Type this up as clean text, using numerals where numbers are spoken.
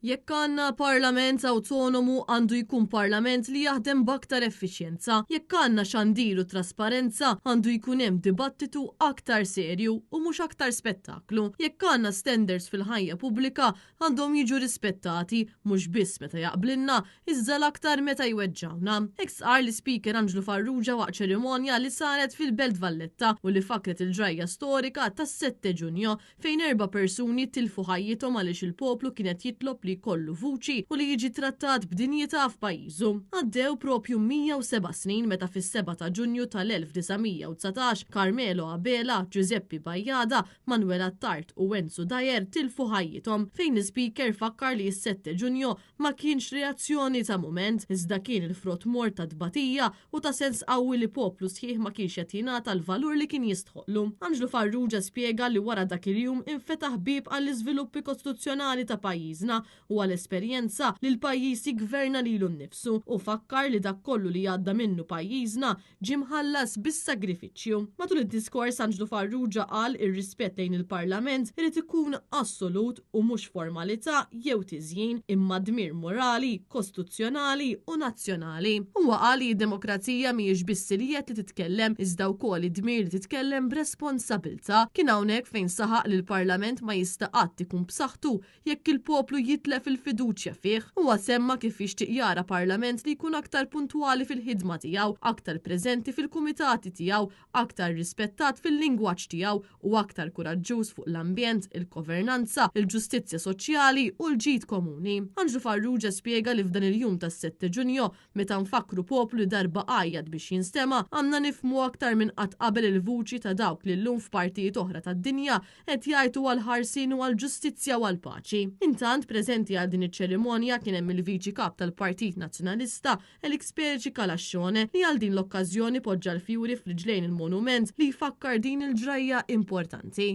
Jekk għandna Parlament awtonomu għandu jkun Parlament li jaħdem b'aktar effiċjenza. Jekk għandna xandir u trasparenza għandu jkun hemm dibattitu aktar serju u mhux aktar spettaklu. Jekk għandna standards fil-ħajja pubblika għandhom jiġu rispettati mhux biss meta jaqblilna iżda l-aktar meta jweġġgħuna. Hekk stqarr l-Ispeaker Anġlu Farrugia waqt ċerimonja li saret fil-Belt Valletta u li fakkret il-ġrajja storika tas-Sette Giugno fejn erba' persuni tilfu ħajjithom għaliex il-poplu kien qed jitlob li jkollu vuċi u li jiġi trattat b'dinjità f'pajjiżu. Għaddew propju 107 snin meta fis-7 ta' Ġunju tal-1919 Carmelo Abela, Giuseppe Bajada, Manuel Attard u Enzo Dyer tilfu ħajjithom, fejn l-Ispeaker fakkar li s-Sette Ġunju ma kienx reazzjoni ta' mument, iżda kien il-frott morr ta' tbatija u ta' sens qawwi li poplu sħiħ ma kienx qed jingħata l-valur li kien jistħoqqlu. Anġlu Farrugia spjega li wara dak il-jum infetaħ bieb għall-iżviluppi kostituzzjonali ta' pajjiżna u għal esperjenza li l-pajjiż jiggverna lilu nnifsu u fakkar li dak kollu li għadda minnu pajjiżna ġie mħallas bis-sagrifiċċju. Matul id-diskors Anġlu Farrugia qal ir-rispett lejn il-Parlament irid ikun assolut u mhux formalità jew tiżjin imma dmir morali, kostituzzjonali u nazzjonali. Huwa qal li d-demokrazija mhijiex biss il-jedd li titkellem iżda wkoll id-dmir li titkellem b'responsabilità. Kien hawnhekk fejn saħaq li l-Parlament ma jista' qatt ikun b'saħħtu jekk il-poplu jitlef il-fiduċja fih. Huwa semma kif jixtieq jara Parlament li jkun aktar puntwali fil-ħidma tiegħu, aktar preżenti fil-kumitati tiegħu, aktar rispettat fil-lingwaġġ tiegħu u aktar kuraġġuż fuq l-ambjent, il-governanza, il-ġustizzja soċjali u l-ġid komuni. Anġlu Farrugia spjega li f'dan il-jum tas-Sette Ġunjo Meta nfakkru poplu li darba għajjat biex jinstema', għandna nifhmu aktar minn qatt qabel il-vuċi ta' dawk li llum f'partijiet oħra tad-dinja qed jgħajtu għall-ħarsien u għall-ġustizzja u għall-paċi. Intant, preżenti għal din iċ-ċerimonja kien hemm il-Viċi Kap tal-Partit Nazzjonalista, Alex Perici Calascione, li għal din l-okkażjoni poġġa l-fjuri f'riġlejn il-monument li jfakkar din il-ġrajja importanti.